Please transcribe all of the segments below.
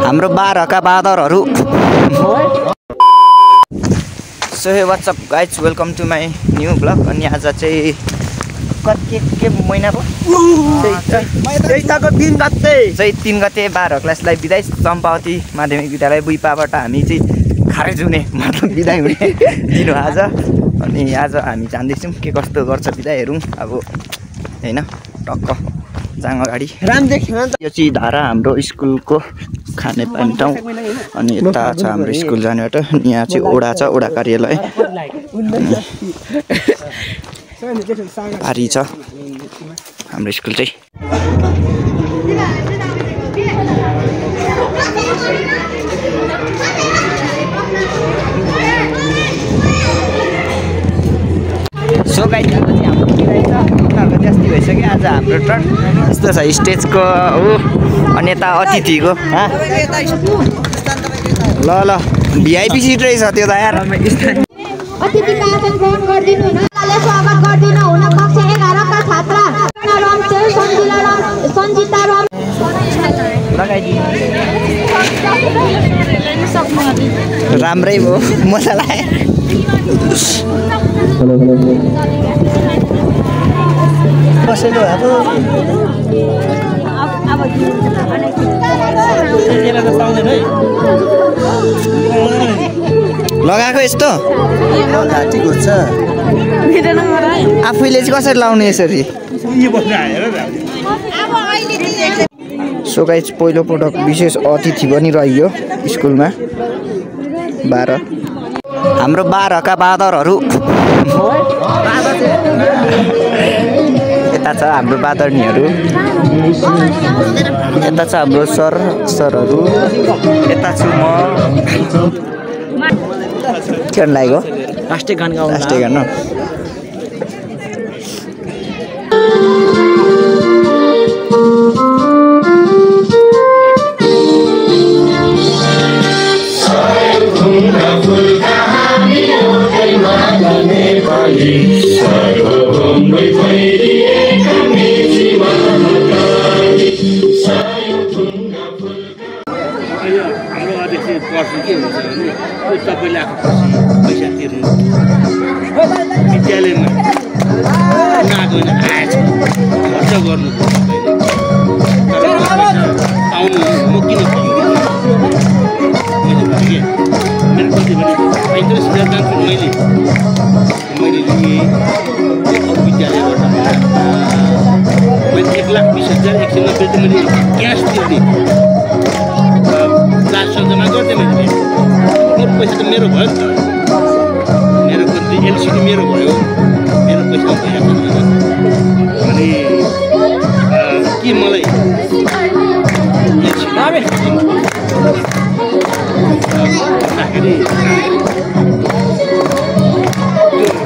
हाम्रो 12 का बादरहरु so hey what's up guys welcome to my new blog. अनि आज चाहिँ के महिना पो चैतको 3 गते चाहिँ 3 गते 12 क्लासलाई बिदाई चम्पावती माध्यमिक विद्यालय बुइपाबाट हामी चाहिँ खारेज हुने मतलब बिदाई हुने दिन आज। अनि आज हामी जान्दैछौँ के कस्तो गर्छ बिदाई हेरौँ अब हैन टक्क जाङ अगाडि राम देख्यो नि त। यो चाहिँ धारा हाम्रो स्कुलको खाने पानी ठाउँ अनि यता छ हाम्रो स्कुल जाने बाटो। यहाँ चाहिँ ओडा छ ओडा कार्यालय पारी छ हाम्रो स्कुल चाहिँ। सो गाइस हाम्रो बिदाई छ उनीहरूको जस्तै भइसक्यो। आज हाम्रो टर्न यस्तो छ स्टेजको हो अनि यता अतिथिको ल ल भिआइपी सिट रहेछ त्यो त यार। अतिथिका आसन ग्रहण गर्दिनु हुन स्वागत गर्दिनु हुन कक्षा 11 का छात्रा सञ्जिता रम राम्रै भयो मजा लाग्यो। लगाएको यस्तो आफैले चाहिँ कसरी लाउने यसरी। सो गाइस पहिलो पटक विशेष अतिथि पनि रह्यो स्कुलमा 12 हाम्रो 12 का बादरहरु यता छ हाम्रो बादर्नीहरु यता छ हाम्रो सरहरु यता छु म के लाग्यो राष्ट्रिय गान गाउँ राष्ट्रिय गान के हुन्छ भने तपाईले पैसा तिर्नु विद्यालयमा नागो आएछ खर्च गर्नु आउनु म किन मेरो कति भने इन्ट्रेस्ट जान्छु मैले लिए विद्यालयबाट मैले 1,20,000 190 मैले क्यास तिर्ने क्लास सञ्चालन गर्दै मैले मेरो पैसा त मेरो भयो नि त मेरो कति एलसिडी मेरो भयो मेरो पैसा भएको छैन अनि के मलाई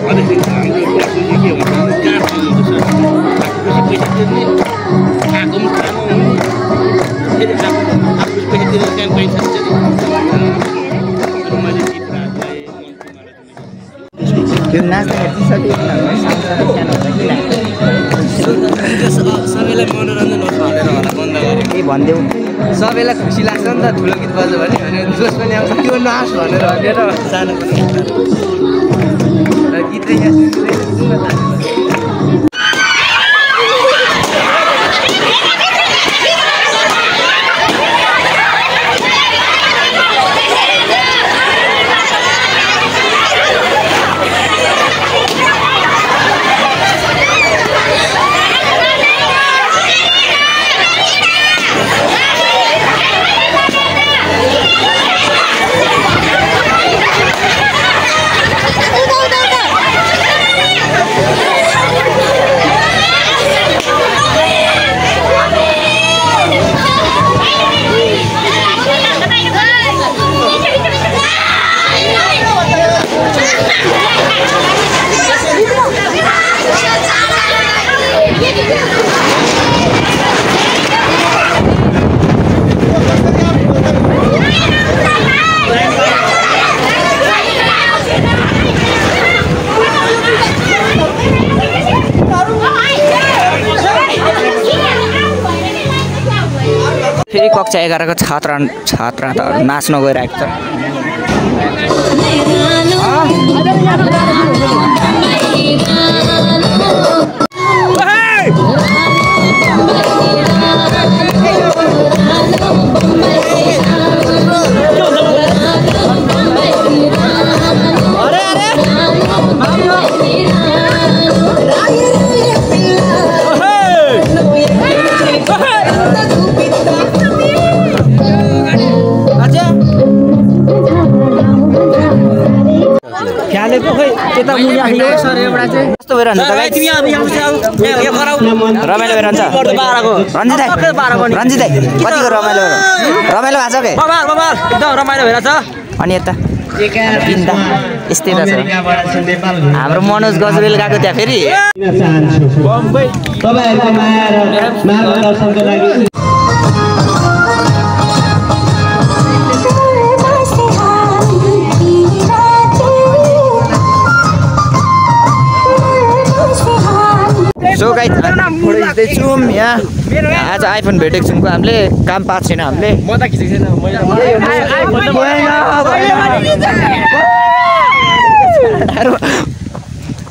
भन्दाखेरि के भन्छ जहाँ पाउनुहुन्छ पैसा तिर्ने आएको पनि खानु फेरि आफ्नो पैसा तिर्ने काम पाइन्छ त्यो नाच्दा हेरिसक्यो सबैलाई मनोरञ्जन होस् भनेर होला बन्द गरेको केही भनिदेऊ सबैलाई खुसी लाग्छ नि त ठुलो गीत बज्यो भने जोस पनि आउँछ त्यो नाच भनेर सानो गीत फेरि कक्षा 11 को छात्राहरू नाच्न गइरहेको छ कस्तो भइरहन्छ त गाइस रमाइलो भइरहन्छ रन्जित दाइ कतिको रमाइलो भएको छ के एकदम रमाइलो भइरहेछ अनि यता बिन्दा यस्तै त छ हाम्रो मनोज गजरेल गएको त्यहाँ फेरि तपाईहरुको माया र मार्गदर्शनको लागि सो गाइस फोटो खिच्दैछौँ यहाँ आज आइफोन भेटेको छौँ हामीले काम पाएको छैन हामीले म त खिचेको छैन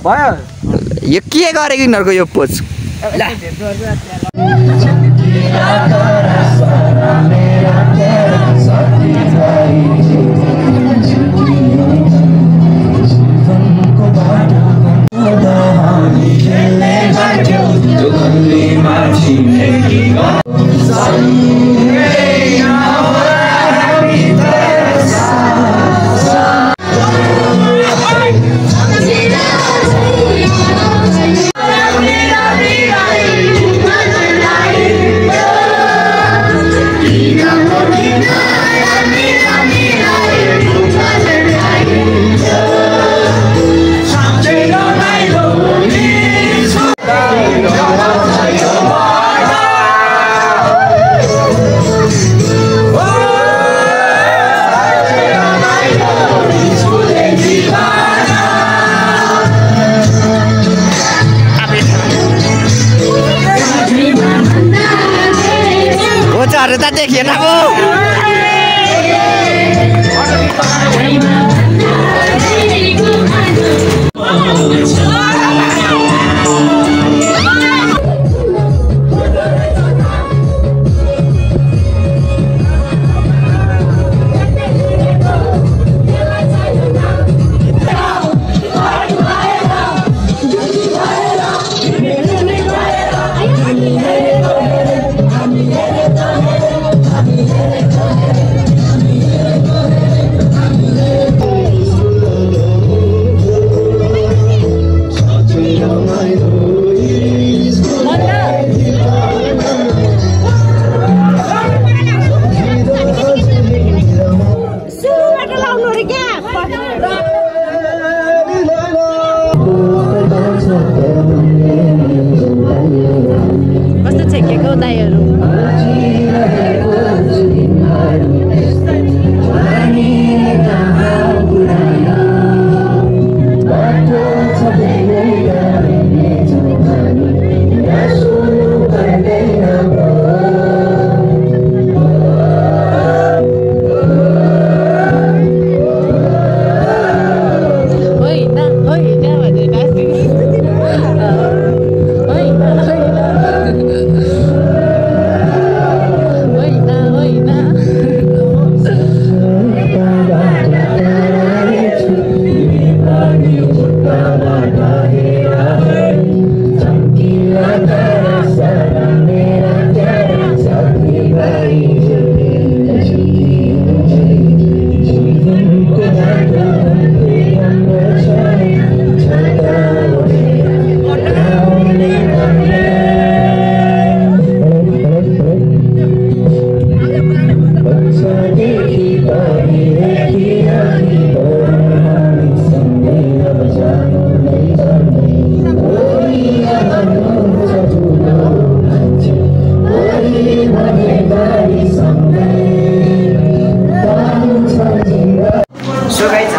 भयो यो के गरेको यिनीहरूको यो पोज कोचाहरू त देखिएन अब कस्तो छेकेको दाइहरू Bye.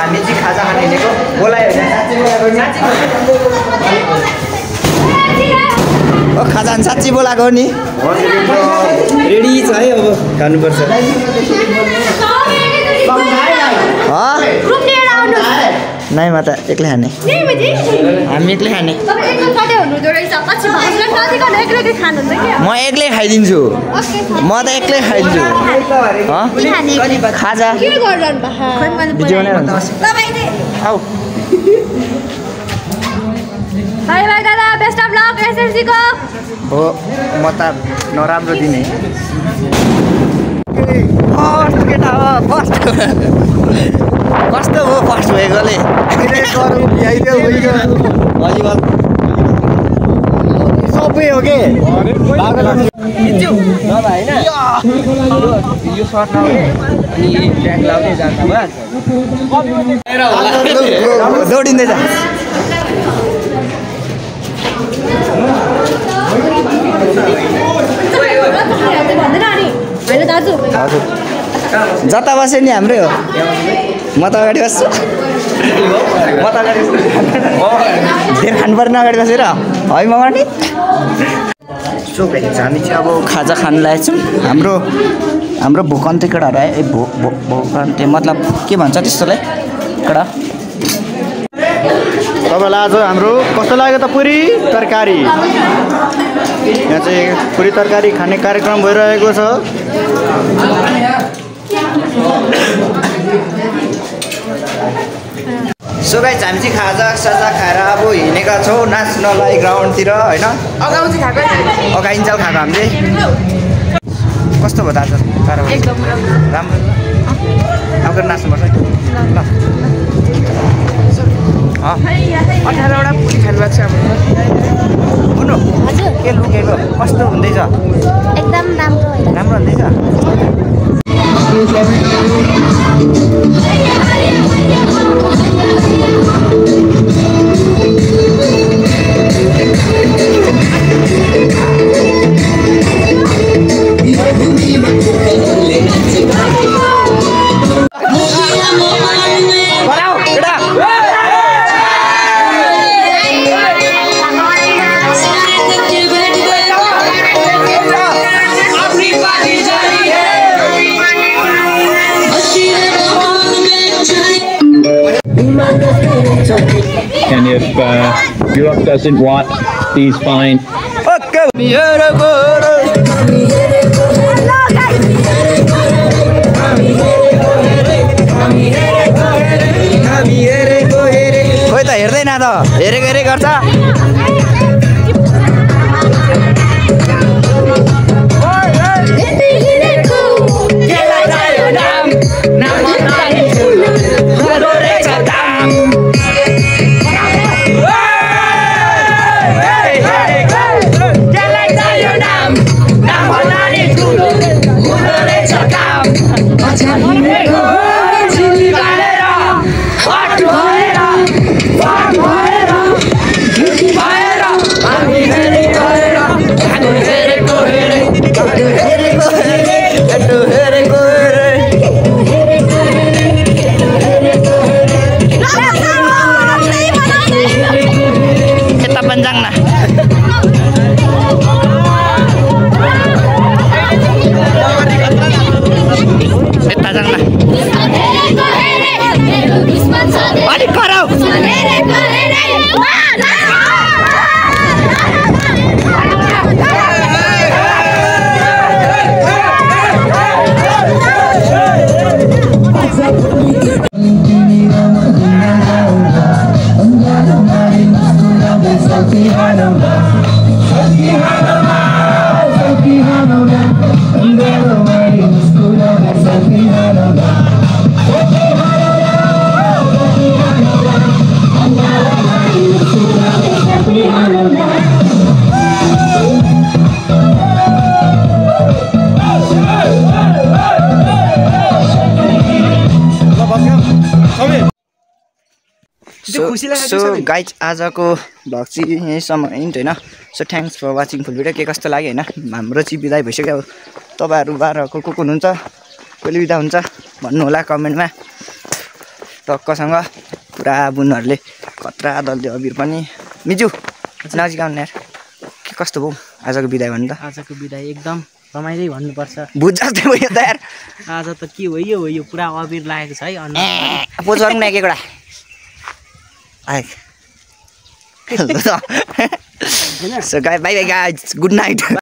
हामी चाहिँ खाजा खाने हिँडेको बोलायो खाजा साँच्ची बोलाएको हो नि रेडी छ है अब खानुपर्छ नाइ म त एक्लै खाने हामी एक्लै खाने म एक्लै खाइदिन्छु म त एक्लै खाइदिन्छु खाजा आऊ बाई बाई दादा बेस्ट अफ लक एसएलसी को हो म त नराम्रो दिने कस्तो हो फर्स्ट भएकोले सबै हो के यो सर्ट लाउने अनि ट्र्याक लाउने जाँदामा दौडिँदैछ हजुर जता बस्यो नि हाम्रै हो म त अगाडि बस्छु म त अगाडि धेर खानु पर्ने अगाडि बसेर है म अगाडि सो गाइस हामी चाहिँ अब खाजा खानु लागेको छौँ हाम्रो भोकन्ते केटाहरू आयो भोकन्ते मतलब के भन्छ त्यस्तोलाई केटा तपाईँलाई आज हाम्रो कस्तो लाग्यो त पुरी तरकारी यहाँ चाहिँ पुरी तरकारी खाने कार्यक्रम भइरहेको छ सो गाइस हामी चाहिँ खाजा साजा खाएर अब हिँडेका छौँ नाच्नलाई ग्राउन्डतिर होइन अगाइन्जाल खाएको हामीले कस्तो भयो दाजु राम्रो अब नाच्नुपर्छ ल 18वटा पुरी खानु भएको छ बुनु के लुकेको कस्तो हुँदैछ एकदम राम्रो हुँदैछ And if Europe doesn't want these fine. Okay. खोइ त हेर्दैन त हेरेको गर्छ सो गाइज आजको भ्लग चाहिँ यहीँसम्म इन्ट होइन so thanks for watching full video के कस्तो लाग्यो होइन हाम्रो चाहिँ बिदाई भइसक्यो अब तपाईँहरू बाह्रको को हुनुहुन्छ कहिले बिदा हुन्छ भन्नु होला कमेन्टमा टक्कसँग पुरा बुनहरूले खतरा दल्यो अबिर पनि मिजु नजिक आउनु यार के कस्तो भयो आजको बिदाई भन्नु त आजको बिदाई एकदम रमाइलै भन्नुपर्छ भुज जस्तै भयो त यार आज त के हो यो पुरा अबिर लागेको छ है पोज गरौँ न एक एउटा आए so guys bye bye guys good night